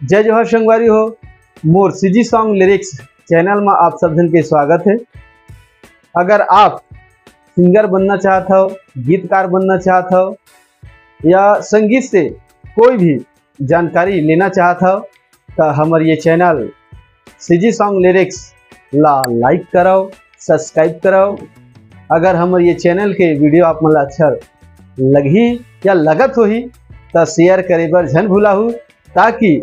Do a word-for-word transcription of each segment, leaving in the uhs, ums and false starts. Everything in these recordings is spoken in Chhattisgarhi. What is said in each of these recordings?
जय जोहार संगवारी हो, मोर सीजी सॉन्ग लिरिक्स चैनल में आप सब जन के स्वागत है। अगर आप सिंगर बनना चाहत हो, गीतकार बनना चाहत हो, या संगीत से कोई भी जानकारी लेना चाहत हो, तो हमर ये चैनल सीजी सॉन्ग लिरिक्स ला लाइक करो, सब्सक्राइब करो। अगर हमर ये चैनल के वीडियो आप मन ला अच्छा लगही या लगत होही, तो शेयर करे बर झन भुलाहू, ताकि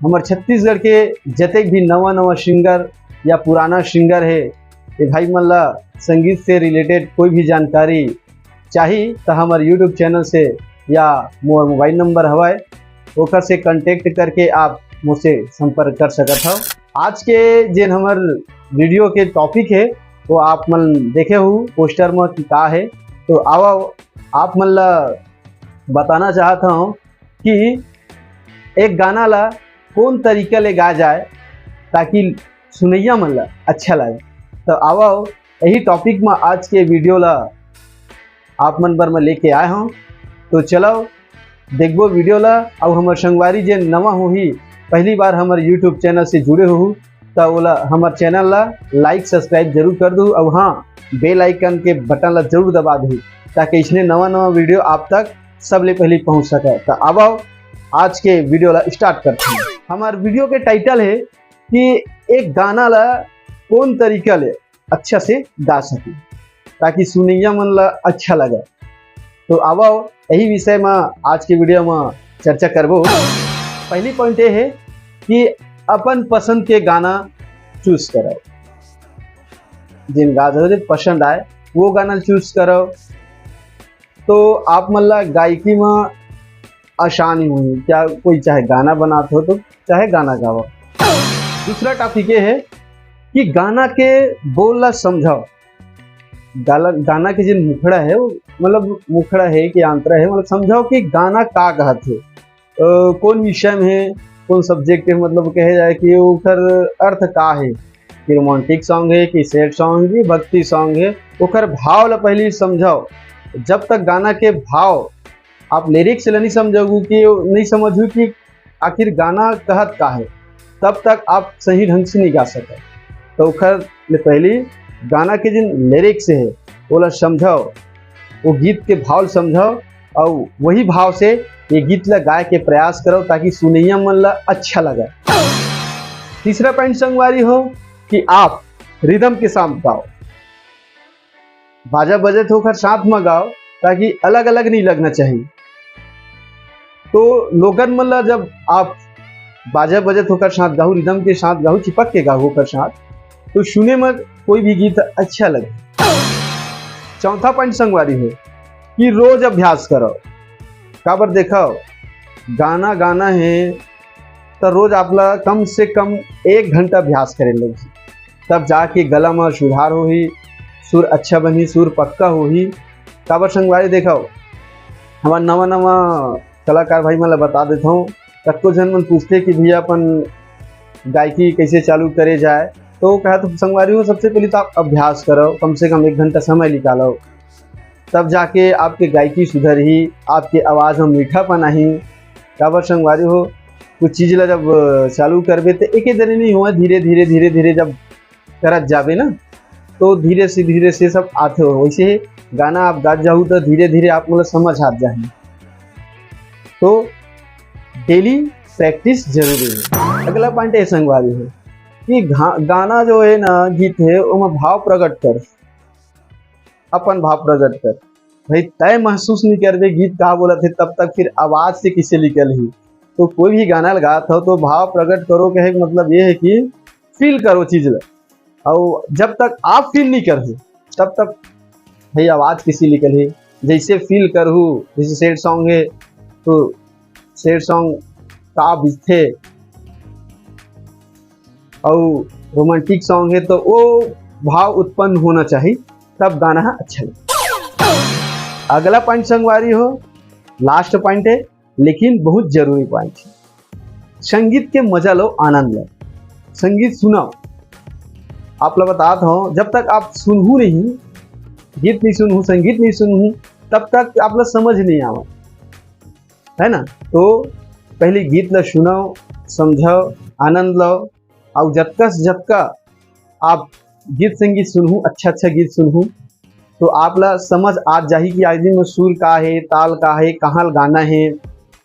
हमर छत्तीसगढ़ के जतेक भी नवा नवा सिंगर या पुराना सिंगर है, ये भाई मन ला संगीत से रिलेटेड कोई भी जानकारी चाही, तो हमर यूट्यूब चैनल से या मोर मोबाइल नंबर हवय, ओकर से कॉन्टेक्ट करके आप मुझसे संपर्क कर सकत हव। आज के जेन हमर वीडियो के टॉपिक है, वो आप मन देखे हो पोस्टर में कि का है। तो आवा, आप मन ला बताना चाहत हूँ कि एक गाना ला कौन तरीका ले गा जाए, ताकि सुनैया मन ला अच्छा लगे। तो आवा, यही टॉपिक में आज के वीडियो ला आप मन बर मैं लेके आए हूँ। तो चलो, देखबो वीडियो ला। अउ हमर संगवारी जे नवा होही, पहली बार हमर यूट्यूब चैनल से जुड़े हो, त ओला हमर चैनल ला लाइक सब्सक्राइब जरूर कर दू। अउ हाँ, बेल आइकन के बटन ला जरूर दबा दू, ताकि इसने नवा नवा वीडियो आप तक सबले पहले पहुँच सके। त आवा, आज के वीडियो ला स्टार्ट करते हैं। हमार वीडियो के टाइटल है कि एक गाना ला कौन तरीका ले अच्छा से गा सके, ताकि सुनैया मन ला अच्छा लगे। तो आवा, यही विषय में आज के वीडियो में चर्चा करबो। पहली पॉइंट ये है कि अपन पसंद के गाना चूज करो। जिन गाना पसंद आए, वो गाना चूज करो। तो आप मन ला गायकी में आसान ही होही, क्या कोई चाहे गाना बनात हो तो चाहे गाना गावा। दूसरा टॉपिक ये है कि गाना के बोल ला समझाओ। गाला-, गाना के जिन मुखड़ा है, वो मतलब मुखड़ा है कि आंतरा है, मतलब समझाओ कि गाना का कहत है, अ, कौन विषय में है, कौन सब्जेक्ट है, मतलब कहे जाए कि ओकर अर्थ का है, कि रोमांटिक सॉन्ग है, कि सैड सॉन्ग है, कि भक्ति सॉन्ग है, ओकर भाव ला पहले समझाओ। जब तक गाना के भाव आप लिरिक्स ला नहीं समझोगे, कि नहीं समझू कि आखिर गाना कहत का है, तब तक आप सही ढंग से नहीं गा सकते। तो ओखर ले पहली गाना के जिन लिरिक्स है, ओला समझाओ, वो गीत के भाव समझाओ, और वही भाव से ये गीत ला गाए के प्रयास करो, ताकि सुनैया मन ला अच्छा लगे। तीसरा पॉइंट संगवारी हो कि आप रिदम के साथ गाओ, बाजा बजत होकर साथ में गाओ, ताकि अलग अलग नहीं लगना चाहिए। तो लोगन मन ला जब आप बाजा बजत होकर साथ गाहू, रिदम के साथ गाहू, चिपक के गाहू ओकर साथ, तो सुने में कोई भी गीत अच्छा लगे। चौथा पॉइंट संगवारी हो कि रोज अभ्यास करो। काबर देखो, गाना गाना है तो रोज आप ला कम से कम एक घंटा अभ्यास करे लगही, तब जाके गला में सुधार होही, सुर अच्छा बनही, सुर पक्का होही। काबर संगवारी देखो, हमार नवा नवा कलाकार भाई मन ला बता देत हूँ, कतको झन मन पूछते कि भैया अपन गायकी कैसे चालू करे जाए, तो कहा तो संगवारी हो, सबसे पहले तो आप अभ्यास करो, कम से कम एक घंटा समय निकालो, तब जाके आपके गायकी सुधरही, आपके आवाज में मीठापन आही। काबर संगवारी हो, कुछ चीज ला जब, अ, चालू करबे तो एके दरी नहीं हुआ, धीरे धीरे धीरे धीरे जब करत जाबे ना, तो धीरे से धीरे से सब आथे हो। वैसे ही गाना आप गात जाहू तो धीरे धीरे आप मतलब समझ आत जाही। तो डेली प्रैक्टिस जरूरी है। अगला पॉइंट है संगवारी हो कि गा-, गाना जो है ना, गीत है, ओमा भाव प्रकट कर, अपन भाव प्रकट कर। भाई, तय महसूस नहीं करबे गीत का बोलत है, तब तक फिर आवाज से किसे निकलही। तो कोई भी गाना लगात हो तो भाव प्रकट करो, कहे के मतलब ये है कि फील करो चीज ला। और जब तक आप फील नहीं करहू, तब तक भाई आवाज किसी निकलही। जैसे फील करहू, जैसे सैड सॉन्ग है तो सैड सॉन्ग का बीतथे, और रोमांटिक सॉन्ग है तो वो भाव उत्पन्न होना चाहिए, तब गाना अच्छा लगे। अगला पॉइंट संगवारी हो, लास्ट पॉइंट है, लेकिन बहुत जरूरी पॉइंट है। संगीत के मजा लो, आनंद लो, संगीत सुनो। आप ला बतात हो, जब तक आप सुनहू नहीं, गीत नहीं सुनहू, संगीत नहीं सुनहू, तब तक आप ला समझ नहीं आवा, है ना? तो पहले गीत ला सुनो, समझव, आनंद लव, अउ जतका से जतका आप गीत संगीत सुनहू, अच्छा अच्छा गीत सुनहू, तो आप ला समझ आ जाही कि आदमी में सुर का हे, ताल का हे, कहाँ गाना हे,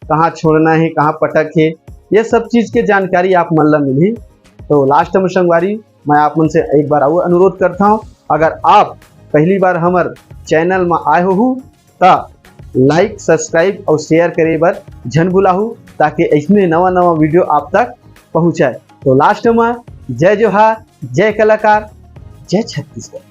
कहाँ छोड़ना हे, कहाँ पटक हे, ये सब चीज के जानकारी आप मन ला मिलही। तो लास्ट में संगवारी, मैं आप मन से एक बार अउ अनुरोध करता हूँ, अगर आप पहली बार हमर चैनल में आए हो त लाइक, सब्सक्राइब अउ शेयर करे बर झन भुलाहू, ताकि ऐसने नवा नवा वीडियो आप तक पहुँचाए। तो लास्ट में जय जोहार, जय कलाकार, जय छत्तीसगढ़।